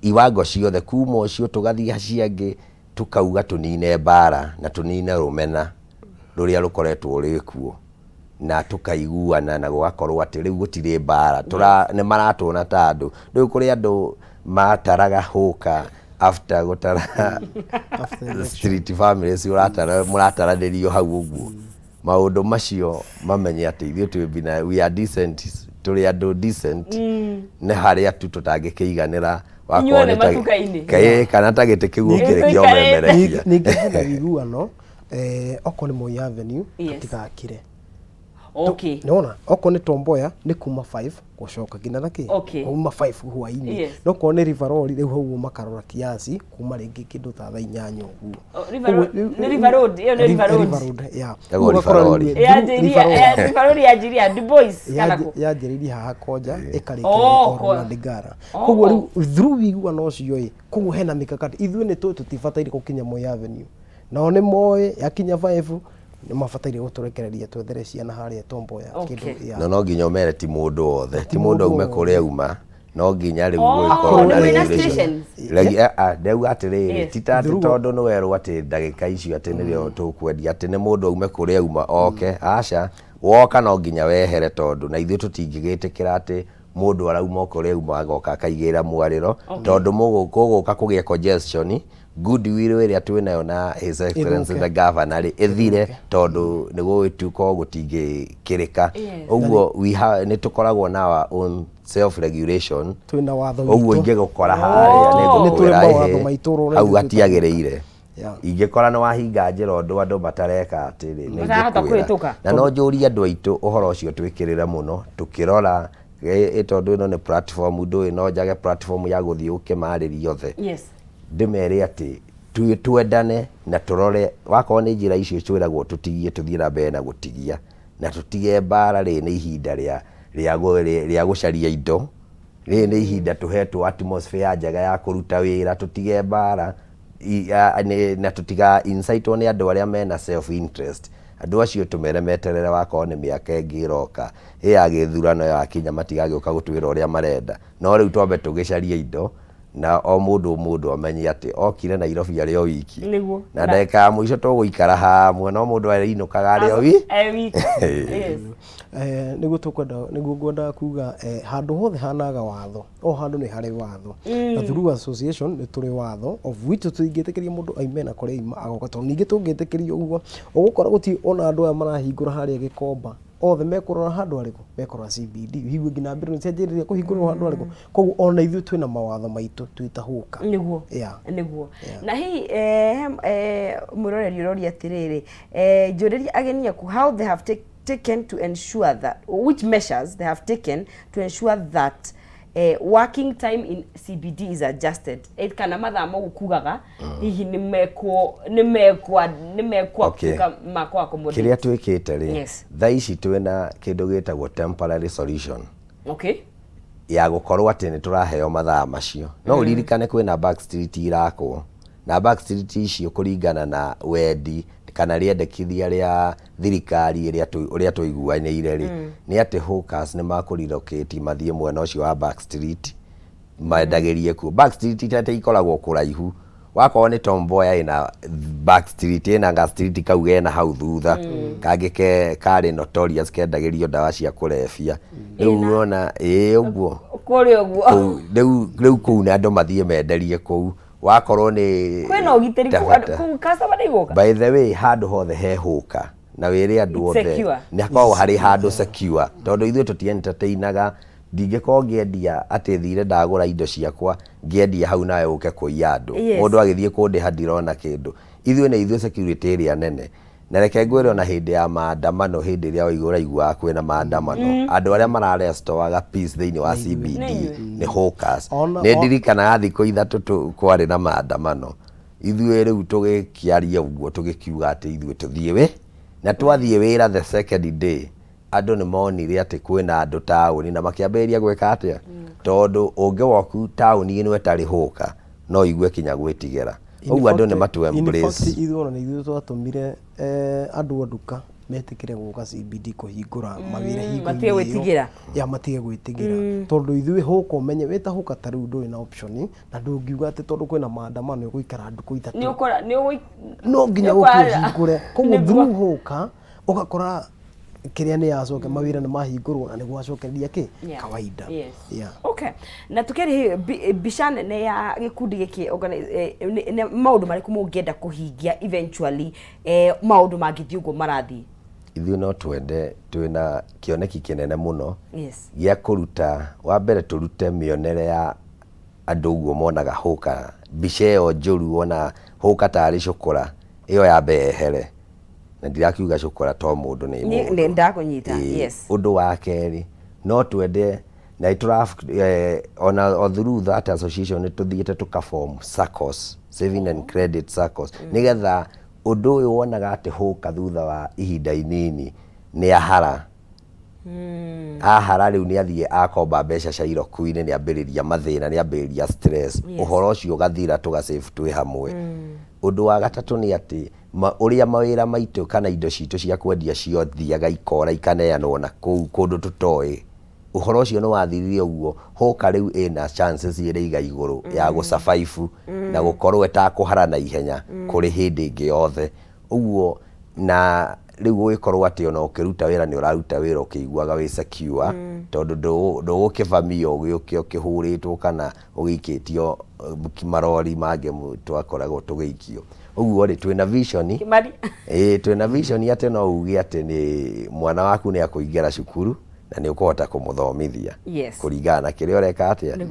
iwango ciothe, kuma ũcio tũgathiĩ acio angĩ, tũkauga tũnine mbara na tũnine rũmena rũrĩa rũkoretwo rwĩkuo, na tũkaiguana na gũgakorwo atĩ rĩu gũtirĩ mbara. Tũra nĩ maratuona ta andũ. Rĩu kũrĩ andũ mataraga hũka after gũtara After election. Street families ũratara, mũrataranĩrio hau ũguo. Maũndũ macio mamenye atĩ ithuĩ twĩ bina, we are decent, tũrĩ andũ decent. Nĩ harĩa tu tũtangĩkĩiganĩra wakorwo Inyuothe nĩ ta- matuka-inĩ. Kana ta gĩtĩ kĩu ũkĩrĩ Nĩtũikarĩte. kĩomemerekia. Ningĩ hena ũiguano, okorwo nĩ Moi Avenue, tũtigakire. Nĩwona okorwo nĩ Tom Mboya nĩ kuma 5 gũcoka nginya na kĩ kuma 5 hwainĩ. No okorwo nĩ River Road, rĩu hau makarora kiasi kuma rĩngĩ kĩndũ ta thaa 8 ũguo. Oh, River Road- nĩ River Road, ĩyo nĩ River Road. River Road, yeah. Ĩtagwo Rĩu ũgakora River Road. rĩu Yanjĩrĩirie River Road. River Road yanjĩrĩirie Du Bois kana kũ? Yanjĩrĩirie haha Konja, ĩkarĩkĩrĩria Oh, o Ronald Ngara. Koguo rĩu through ũiguano ũcio ĩ, koguo hena mikakati, ithuĩ nĩ tũĩ tũtibataire gũkinya Moi Avenue, nao nĩ moĩ yakinya 5 nĩ mabataire gũtũrekereria twethere ciana harĩa Tom Mboya. Kĩndũ ya Na no nginya ũmere ti mũndũ wothe, ti mũndũ mũndũ aume wothe. kũrĩa auma, no nginya rĩu Oh, gũgĩkorwo na nĩ mwĩna regulation. stations? Ndauga atĩrĩrĩ, ti ta atĩ tondũ nĩ werwo atĩ ndagĩka icio atĩ nĩrĩo tũkwendia, atĩ nĩ mũndũ aume kũrĩa auma oke, aca, woka no nginya wehere, tondũ na ithuĩ tũtingĩgĩtĩkĩra atĩ mũndũ arauma o kũrĩa auma agoka akaigĩrĩra mwarĩro, tondũ gũgũka kũgĩe congestion, goodwill ĩrĩa twĩnayo na His Excellency Ĩthũke. the Governor rĩ, ĩthire, tondũ nĩ gũgĩtuĩka gũtingĩkĩrĩka. Ũguo nĩ tũkoragwo na our own self regulation. Twĩna watho Ũguo witũ. ingĩgũkora harĩa nĩ Nĩ tũrĩ ngũkwĩra, mawatho "Ĩhĩ, maitũ ũrĩa hau ithuĩ hatiagĩrĩire." Ingĩkora nĩ wahinga njĩra ũndũ andũ matareka atĩrĩ, nĩ Matarahota ngũkwĩra. kũhĩtũka. Na no njũrie andũ aitũ ũhoro ũcio twĩkĩrĩre mũno, tũkĩrora tondũ ĩno nĩ platform, ndũĩ no njage platform ya gũthiĩ gũkĩmarĩria othe. Ndĩmere atĩ twendane na tũrore wakorwo nĩ njĩra icio twĩragwo tũtigie, tũthiĩ na mbere na gũtigia na tũtige mbara. Rĩrĩ nĩ ihinda rĩa gũcaria indo, rĩrĩ nĩ ihinda tũhetwo atmosphere njega ya kũruta wĩra, tũtige mbara na tũtiga incitwo nĩ andũ arĩa mena self interest. Andũ acio tũmere meterere, wakorwo nĩ mĩaka ĩngĩ ĩroka ĩ ya gĩthurano yakinya, matigagĩũka gũtwĩra ũrĩa marenda. No rĩu twambe tũgĩcarie indo, na o mũndũ o mũndũ amenye atĩ okire Nairobi arĩ o wiki, na ndagĩka ya mũico tũgũikara hamwe, no mũndũ arĩinũkaga arĩ o wi E wiki. Nĩguo tũkwenda, nĩguo ngwendaga kuga, handũ hothe hanaga watho, o handũ nĩ harĩ watho, na through association nĩ tũrĩ watho of which tũtingĩtĩkĩria mũndũ aime na kũrĩa aima agoka, tondũ ningĩ tũngĩtĩkĩria ũguo ũgũkora gũtirĩ ona andũ aya marahingũra harĩa Gĩkomba othe mekũrora handũ harĩkũ, mekũrora CBD. Hihi nginya mbĩrũ nĩ cianjĩrĩria kũhingũrwo handũ harĩkũ. Koguo ona ithuĩ twĩna mawatho maitũ twĩ ta hũka. Nĩguo. Na hihi mwĩroreri ũroria atĩrĩrĩ, njũrĩrie ageni aku how they have taken to ensure that, which measures they have taken to ensure that working time in CBD is adjusted, kana mathaa mau kugaga hihi nĩ mekwo tuĩka makwa accommodate. Kĩrĩa twĩkĩte rĩ, thaa ici twĩna kĩndũ gĩtagwo temporary solution ya gũkorwo atĩ nĩ tũraheo mathaa macio. No ũririkane kwĩna back street irakwo, na back street icio kũringana na wendi kana rĩendekithia rĩa thirikari ĩrĩa ũrĩa tũiguanĩire rĩ, nĩ atĩ hawkers nĩ makũrelocate mathiĩ mwena ũcio wa back street, mendagĩrie kuo. Back street tate ikoragwo kũraihu, wakorwo nĩ Tom Mboya ĩna back street, ĩna ga street kau gena hau thutha kangĩ ke karĩ notorious kendagĩrio ndawa cia kũrebia. Rĩu ũrona ĩĩ ũguo. Kũrĩa ũguo. Rĩu kũu na andũ mathiĩ menderie kũu, wakorwo nĩ Kwĩna ũgitĩri kũu? Tabata. Kũu customer nĩ igũka? By the way, handũ hothe he hũka na wĩre andũ It's othe secure. nĩ hakoragwo harĩ handũ secure, tondũ ithuĩ tũti entertainaga. Ndingĩkorwo ngĩendia atĩ thire ndagũra indo ciakwa ngĩendia hau nawe ũke kũiya andũ. Mũndũ agĩthiĩ kũndĩha ndirona kĩndũ. Ithuĩ nĩ ithuĩ security ĩrĩa nene. Na reke ngwĩre, ona hĩndĩ ya maandamano, hĩndĩ ĩrĩa waigua ũraiguaga kwĩna maandamano, andũ arĩa mararestoraga peace thĩinĩ wa CBD Nĩ nĩ hawkers. Nĩ ndirikanaga thikũ 3 kwarĩ na maandamano, ithuĩ rĩu tũgĩkĩaria ũguo, tũgĩkiuga atĩ ithuĩ tũthiĩ wĩ na twathiĩ wĩra. The second day andũ nĩ monire atĩ kwĩna andũ taũni na makĩambĩrĩria gwĩka atĩa, tondũ ũngĩ woku taũni ĩno ĩtarĩ hũka no igue kinya gwĩtigĩra. Ũguo andũ nĩ matũ In fact, embrace. ithuĩ ona nĩ ithuĩ twatũmire andũ a nduka metĩkĩre gũka CBD kũhingũra mawĩra hingo-inĩ Matige ĩyo. gwĩtigĩra. Ya, matige gwĩtigĩra, tondũ ithuĩ hũka ũmenye wĩta hũka ta rĩu ndũrĩ na option, na ndũngiuga atĩ tondũ kwĩna maandamano ĩgũikara ndukũ 3. Nĩ ũkora nĩ ũgũ No nginya nĩ ũke ũhingũre. Koguo through hũka ũgakora kĩrĩa nĩ yacoke mawĩra nĩ mahingũrwo na nĩ gwacokereria kĩ kawaida. Yeah. Okay, na tukĩrĩ mbica nene ya gĩkundi gĩkĩ maũndũ marĩkũ mũngĩenda kũhingia eventually, maũndũ mangĩthiĩ ũguo marathiĩ? Ithuĩ no twende, twĩna kĩoneki kĩnene mũno gĩa kũruta, wa mbere tũrute mĩonere ya andũ ũguo monaga hũka, mbica ĩyo njũru wona hũka tarĩ cũkũra, ĩyo yambe yehere. Na ndirakiuga cũkũra to mũndũ nĩ mũndũ. Nĩ ndakũnyita. Ĩĩ. Ũndũ wa kerĩ, no twende na nĩtũra ona o through that association nĩ tũthiĩte tũka form SACCOs, saving and credit SACCOs, nĩgetha ũndũ ũyũ wonaga atĩ hũka thutha wa ihinda inini nĩ ahara ahara, rĩu nĩ athiĩ akomba mbeca cia iroku-inĩ, nĩ ambĩrĩria mathĩna, nĩ ambĩrĩria stress. Ũhoro ũcio ũgathira, tũga save twĩ hamwe. Ũndũ wa gatatũ nĩ atĩ ũrĩa mawĩra maitũ kana indo citũ cia kwendia ciothiaga ikora ikaneanwo na kũu kũndũ tũtoĩ, ũhoro ũcio nĩ wathirire. Ũguo hũka rĩu ĩna chances ĩrĩ iga igũrũ ya gũ survive na gũkorwo ĩtakũhara na ihenya kũrĩ hĩndĩ ĩngĩ yothe. Ũguo na rĩu gũgĩkorwo atĩ ona ũkĩruta wĩra nĩ ũraruta wĩra ũkĩiguaga wĩ secure, tondũ ndũgũkĩbamio ũgĩũke ũkĩhũrĩtwo kana ũgĩikĩtio marori mangĩ twakoragwo tũgĩikio. Ũguo rĩ, twĩna vision. Kĩmari. Ĩĩ, twĩna vision atĩ no uge atĩ nĩ mwana waku nĩ akũingĩra cukuru na nĩ ũkũhota kũmũthomithia kũringana na kĩrĩa ũreka atĩa.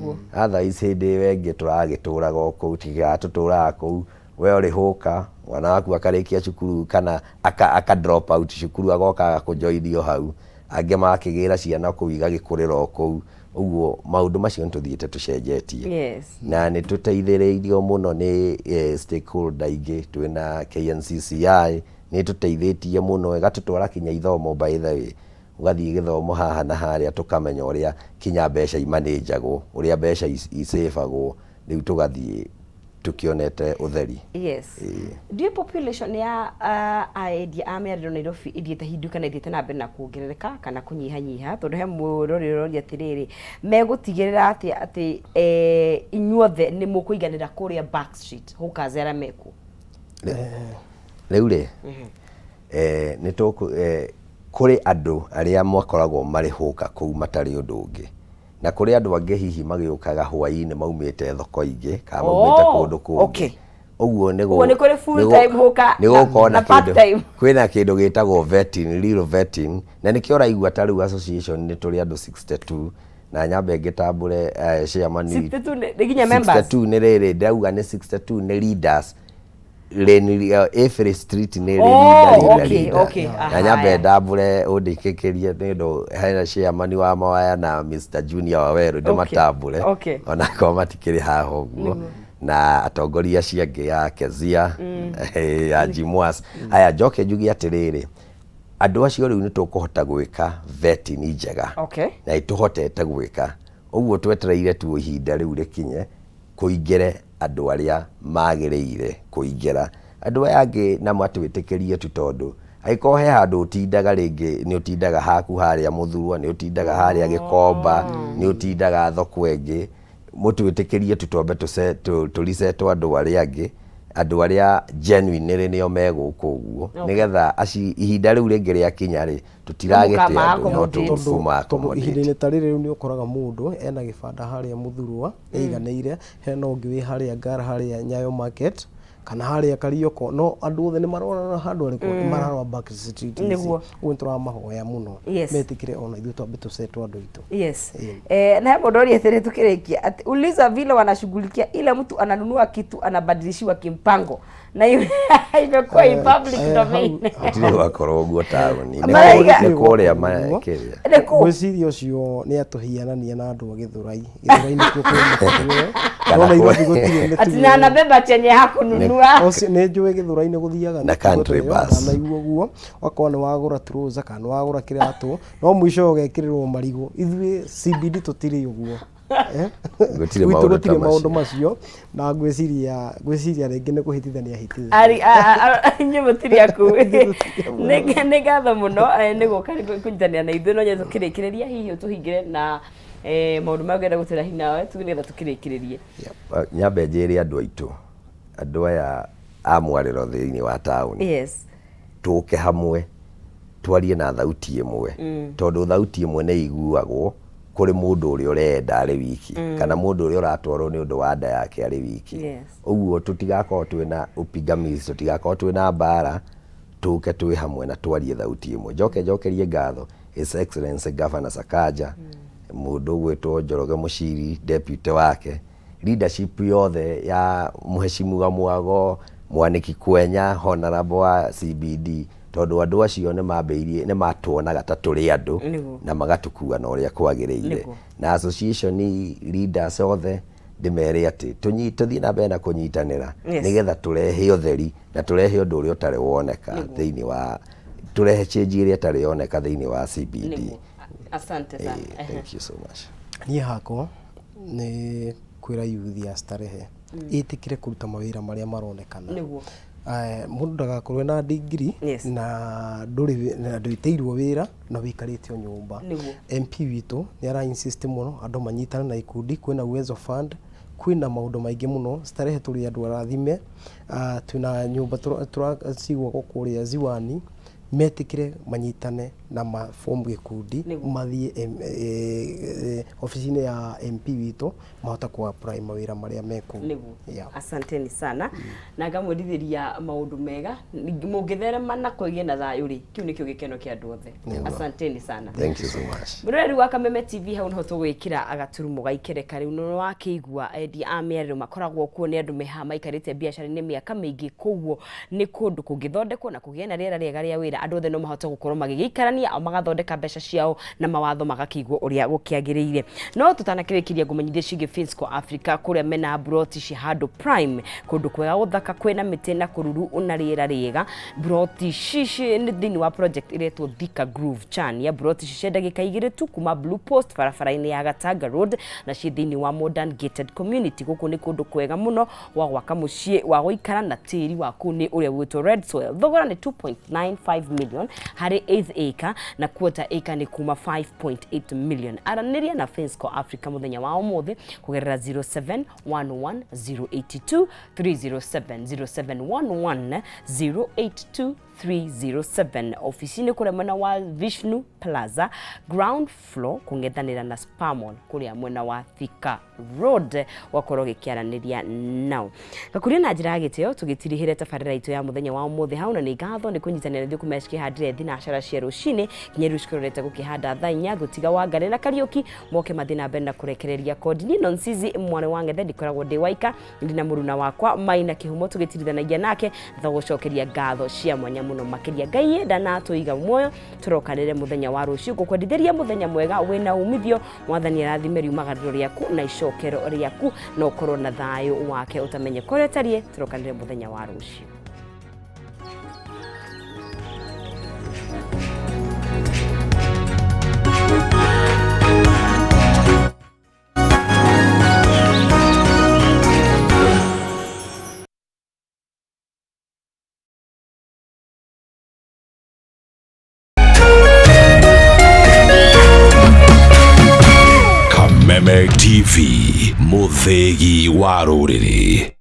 Otherwise hĩndĩ ĩyo ĩngĩ tũragĩtũraga o kũu, tiga tũtũraga kũu, we ũrĩ hũka, mwana waku akarĩkia cukuru kana aka drop out cukuru, agoka agakũjoini o hau, angĩ magakĩgĩra ciana kũu igagĩkũrĩra o kũu. Ũguo maũndũ macio nĩ tũthiĩte tũcenjetie. Na nĩ tũteithĩrĩirio mũno nĩ stakeholder ingĩ. Twĩna KNCCI, nĩ tũteithĩtie mũno, ĩgatũtwara kinya ithomo. By the way, ũgathiĩ gĩthomo haha na harĩa, tũkamenya ũrĩa kinya mbeca imanĩnjagwo, ũrĩa mbeca icĩbagwo, rĩu tũgathiĩ tũkĩonete ũtheri. Ndiũĩ population ya aendia a mĩarĩro Nairobi ĩthiĩte hindu kana ĩthiĩte na mbere na kuongerereka kana kũnyihanyiha, tondũ he mũrori ũroria atĩrĩrĩ, megũtigĩrĩra atĩa atĩ inyuothe nĩ mũkũiganĩra kũrĩa Back Street, hawkers arĩa mekuo? Rĩu rĩ, nĩ tũkũ kũrĩ andũ arĩa makoragwo marĩ hũka kũu matarĩ ũndũ ũngĩ, na kũrĩ andũ angĩ hihi magĩũkaga hwaĩ-inĩ maumĩte thoko ingĩ kana maumĩte kũndũ kũngĩ. Ũguo nĩ Ũguo nĩ kũrĩ full time hawker nĩ gũkorwo na na part kĩndũ time. Kwĩna kĩndũ gĩtagwo vetting, real vetting, na nĩkĩo ũraigua ta rĩu association nĩ tũrĩ andũ 62, na nyambe ngĩtambũre chairman witũ. 62 nĩ nginya members? 62 nĩ rĩrĩ, ndauga nĩ 62 nĩ leaders. Lane, every street nĩ leader, leader, leader. Na nyambe ndambũre ũndĩkĩkĩrie nĩ ũndũ hena chairman wa Mawaya na Mr Junior Waweru, ndĩmatambũre onakorwo matikĩrĩ haha ũguo, na atongoria acio angĩ ya Kezia, ya Jimwas. Aya, njoke njuge atĩrĩrĩ, andũ acio rĩu nĩ tũkũhota gwĩka vetting njega na nĩ tũhotete gwĩka ũguo. Twetereire tu ihinda rĩu rĩkinye kũingĩre andũ arĩa magĩrĩire kũingĩra, andũ aya angĩ na matwĩtĩkĩrie tu, tondũ angĩkorwo he handũ ũtindaga, rĩngĩ nĩ ũtindaga haku harĩa Mũthurwa, nĩ ũtindaga harĩa Gĩkomba, nĩ ũtindaga thoko ĩngĩ, mũtwĩtĩkĩrie tu twambe tũrisetwo andũ arĩa angĩ, andũ arĩa genuine rĩ nĩo me gũkũ ũguo, nĩgetha aci ihinda rĩu rĩngĩ rĩakinya rĩ, tũtiragĩte andũ no Mũkama-accommodate. tũkũma Tondũ ihinda-inĩ ta rĩrĩ rĩu nĩ ũkoraga mũndũ ena gĩbanda harĩa Mũthurwa ĩiganĩire, hena ũngĩ wĩ harĩa Ngara, harĩa Nyayo Market kana harĩa Karioko, no andũ othe nĩ marorana handũ arĩkũ, nĩ mararora Back Street ici. Ũguo nĩ tũramahoya mũno metĩkĩre ona ithuĩ twambe tũcetwo andũ aitũ. Yes. Na he mũndũ ũria atĩrĩ tukĩrĩkia atĩ uliza vile wanashughulikia ile mtu ananunua kitu anabadilishiwa kimpango na imekuwa in public domain. Gũtirĩ gwakorwo ũguo taũni. Maraiga nĩ kũrĩa kĩrĩa. Nĩ kũ? Ngwĩciria ũcio nĩ atũhianania na andũ a Gĩthũrai. Gĩthũrai nĩkuo kwĩ mĩtugo ĩyo, no Nairobi gũtirĩ mĩtugo Ati na ĩyo. Anabeba chenye hakununua. Ũcio nĩ njũĩ Gĩthũrai-inĩ gũthiaga Na mĩtugo country ta ĩyo, bus. ndanaigua ũguo, ũgakorwo nĩ wagũra trouser kana nĩ wagũra kĩratũ, no mũico ũgekĩrĩrwo marigũ. Ithuĩ CBD tũtirĩ ũguo. Eh? Gũtirĩ Gwitũ maũndũ ta gũtirĩ maũndũ macio na ngwĩciria ngwĩciria rĩngĩ nĩ kũhĩtithania hĩtithania. Ari inyuĩ mũtirĩ aku. Nĩ nĩ ngatho mũno eh, nĩ gũka kũnyitanĩra na ithuĩ no nyende tũkĩrĩkĩrĩria hihi ũtũhingĩre na eh, maũndũ marĩa ũngĩenda gũtwĩra hihi nawe tu nĩgetha tũkĩrĩkĩrĩrie. Nyambe njĩre andũ aitũ, andũ aya a mwarĩro thĩinĩ wa taũni, Yes. tũke hamwe twarie na thauti ĩmwe, tondũ thauti ĩmwe nĩ iguagwo kũrĩ mũndũ ũrĩa ũrenda arĩ wiki, kana mũndũ ũrĩa ũratwarwo nĩ ũndũ wa nda yake arĩ wiki. Yes. Ũguo tũtigakorwo twĩna upingamizi, tũtigakorwo twĩna mbara, tũke twĩ hamwe na twarie thauti ĩmwe. Njoke njokerie ngatho His Excellency Governor Sakaja, mũndũ ũgwĩtwo Njoroge Mũciri, deputy wake, leadership yothe ya Mheshimiwa Mwago, Mwaniki Kwenya, Honorable wa CBD, tondũ andũ acio nĩ mambĩrĩirie, nĩ matuonaga ta tũrĩ andũ Nĩguo. na magatukua na ũrĩa kwagĩrĩire. Nĩguo. Na association leaders othe ndĩmere atĩ tũthiĩ na mbere na kũnyitanĩra Yes. nĩgetha tũrehe ũtheri na tũrehe ũndũ ũrĩa ũtarĩ woneka thĩinĩ wa, tũrehe change ĩrĩa ĩtarĩ yoneka thĩinĩ wa CBD. Nĩguo. Asante sana. Eh, thank you so much. Niĩ hakwa nĩ kwĩra youth ya Starehe ĩtĩkĩre kũruta mawĩra marĩa maronekana. Nĩguo. Mũndũ ndagakorwo na degree Yes. na ndũrĩ na ndwĩtĩirwo wĩra na wĩikarĩte o nyũmba. Nĩguo. MP witũ nĩ ara insist mũno andũ manyitane na ikundi, kwĩna Uwezo Fund, kwĩna maũndũ maingĩ mũno. Starehe tũrĩ andũ arathime, twĩna nyũmba cigwakwo kũrĩa Ziwani, metĩkĩre manyitane na maform gĩkundi, Nĩguo. mathiĩ obici-inĩ ya MP witũ mahota ku apply mawĩra marĩa me kũu. Nĩguo. Yeah. Asanteni sana. Na ngamwendithĩria maũndũ mega, mũngĩtherema na kũgĩe na thayũ rĩ, kĩu nĩkĩo gĩkeno kĩa andũ othe. Asanteni sana. Thank you so much. Mũroreri wa Kameme TV, hau niho tũgwĩkĩra gaturumo gaikereka rĩu. Nĩ wakĩigua endia a mĩarĩro makoragwo kuo nĩ andũ meha maikarĩte biacara-inĩ mĩaka mĩingĩ, koguo nĩ kũndũ kũngĩthondekwo na kũgĩe na rĩera rĩega rĩa wĩra, andũ othe no mahote gũkorwo magĩgĩikarania o magathondeka mbeca ciao na mawatho magakĩigwo ũrĩa gũkĩagĩrĩire. No tũtanakĩrĩkĩria ngũmenyithie ciĩgiĩ Finsco Africa kũrĩa mena mburoti ci handũ prime, kũndũ kwega gũthaka kwĩna mĩtĩ na kũruru na rĩera rĩega. Mburoti ici nĩ thĩinĩ wa project ĩretwo Thika Groove Chania. Mburoti ici cia ndagĩka 2 tu kuma Blue Post barabara-inĩ ya Gatanga Road na ciĩ thĩinĩ wa modern gated community. Gũkũ nĩ kũndũ kwega mũno gwa gwaka mũciĩ wa gũikara na tĩri wa kũu nĩ ũrĩa gwĩtwo red soil. Thogora nĩ 2.95 million harĩ eighth acre na quarter acre nĩ kuma 5.8 million. Aranĩria na Finsco Africa mũthenya wa ũmũthĩ kũgerera 0711 082 307, 0711 082 307, ofici-inĩ kũrĩa mwena wa Vishnu Plaza ground floor kũng'ethanĩra na Spamon kũrĩa mwena wa Thika Road, wakorwo ũgĩkĩaranĩria nao. Gakuria na njĩra ya gĩtĩo tũgĩtirihĩre tabarĩra itũ ya mũthenya wa ũmũthĩ hau, na nĩ ngatho nĩ kũnyitanĩra ithuĩ kuma cikĩhandire thinacara cia rũcinĩ nginya rĩu cikĩrorete gũkĩhanda thaa 4. Ngũtiga Wangarĩ na Kariũki moke mathiĩ na mbere na kũrekereria kondi. Niĩ Nonsizi mwarĩ wa Ng'ethe ndikoragwo ndĩ waika, ndĩ na mũruna wakwa Maina Kĩhumo tũgĩtirithanagia nake na tũgũcokeria ngatho cia mwanya mũno makĩria. Ngai yenda na atũiga muoyo tũrokanĩre mũthenya wa rũciũ. Ngũkwendithĩria mũthenya mwega wĩna umithio. Mwathani arathime riumagarĩro rĩaku na icokero rĩaku na ũkorwo na thayũ wake ũtamenye kũrĩa ũtariĩ. Tũrokanĩre mũthenya wa rũciũ. Kameme TV, mũthĩgi wa rũrĩrĩ.